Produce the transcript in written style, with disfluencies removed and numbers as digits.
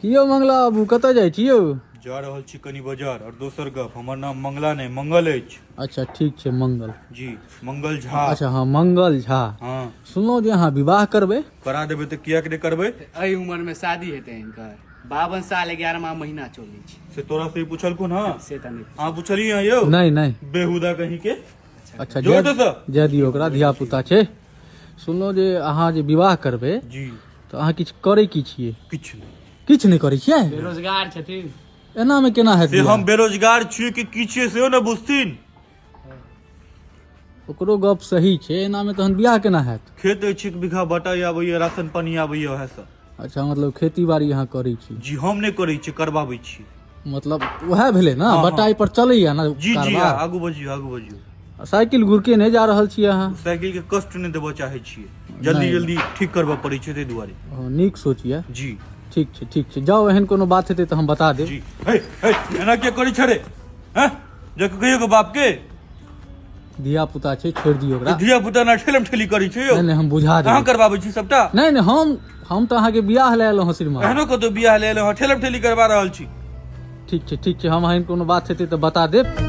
की यौ मंगला बाबू, कतऽ जाइ छी यौ? जा रहल छी कनि बाजार। और दोसर गप, हमर नाम मंगला नहि, मंगल अछि। अच्छा ठीक छै, मंगल। जी, मंगल झा। अच्छा हँ, मंगल झा। हँ। सुनलहुँ जे अहाँ विवाह करबै। करा देबै तऽ किएक नहि करबै? एहि उम्र मे शादी हेतै हिनकर? 52 साल 11वां महीना चलै छै। से तोरा से पुछलखुन? हँ, से तऽ नहि। अहाँ पुछलियै यौ? नहि नहि। बेहुदा कहीं के। अच्छा। जो एतऽ। जाय दियौ ओकरा, धिया पुता छै। सुनलहुँ जे अहाँ जे विवाह करबै। जी। तऽ अहाँ किछु करै की छियै? किछु नहि। किछु नहि करै छियै? बेरोजगार छथिन। एनामे केना हेतै? से हम बेरोजगार छियै कि की छियै, सेहो ने बुझथिन। ओकरो गप सही छै। एनामे तहन बियाह केना हैत? खेत अछि 1 बीघा, बटाई आबैया, राशन पानी आबैया, उएह सब। अच्छा, मतलब खेती बाड़ी अहाँ करै छी? जी, हम नहि करै छी, करबाबै छी। मतलब उएह भेलै ने। हँ। बटाई पर चलैया ने? जी जी। कारबार? आगू बजियौ, आगू बजियौ। साइकिल गुरके नहि जा रहल छियै अहाँ? साइकिल के कष्ट नहि देबऽ चाहै छियै, जल्दी नहि। जल्दी ठीक करबऽ पड़ै छै, ताहि दुआरे। हँ, नीक सोच यऽ। जी। ठीक छै, ठीक छै, जाउ। एहन कोनो बात हेतै तऽ हम बता देब। जी। हे हे, एना किया करै छै रे? हैं, जाके कहियौ के बाप के। धिया पुता छै, छोड़ि दियौ ओकरा। धिया पुता ना ठेलम ठेली करै छै यौ। नहि नहि, हम बुझा अहाँ देबै। करबाबै छी सबटा? नहि नहि, हम तऽ अहाँके बियाह लए एलहुँ हँ श्रीमान। एहनो कतौ बियाह ले एलहुँ हँ, ठेलम ठेली करबा रहल छी। ठीक छै, ठीक छै, हम एहन कोनो बात हेतै तऽ बता देब।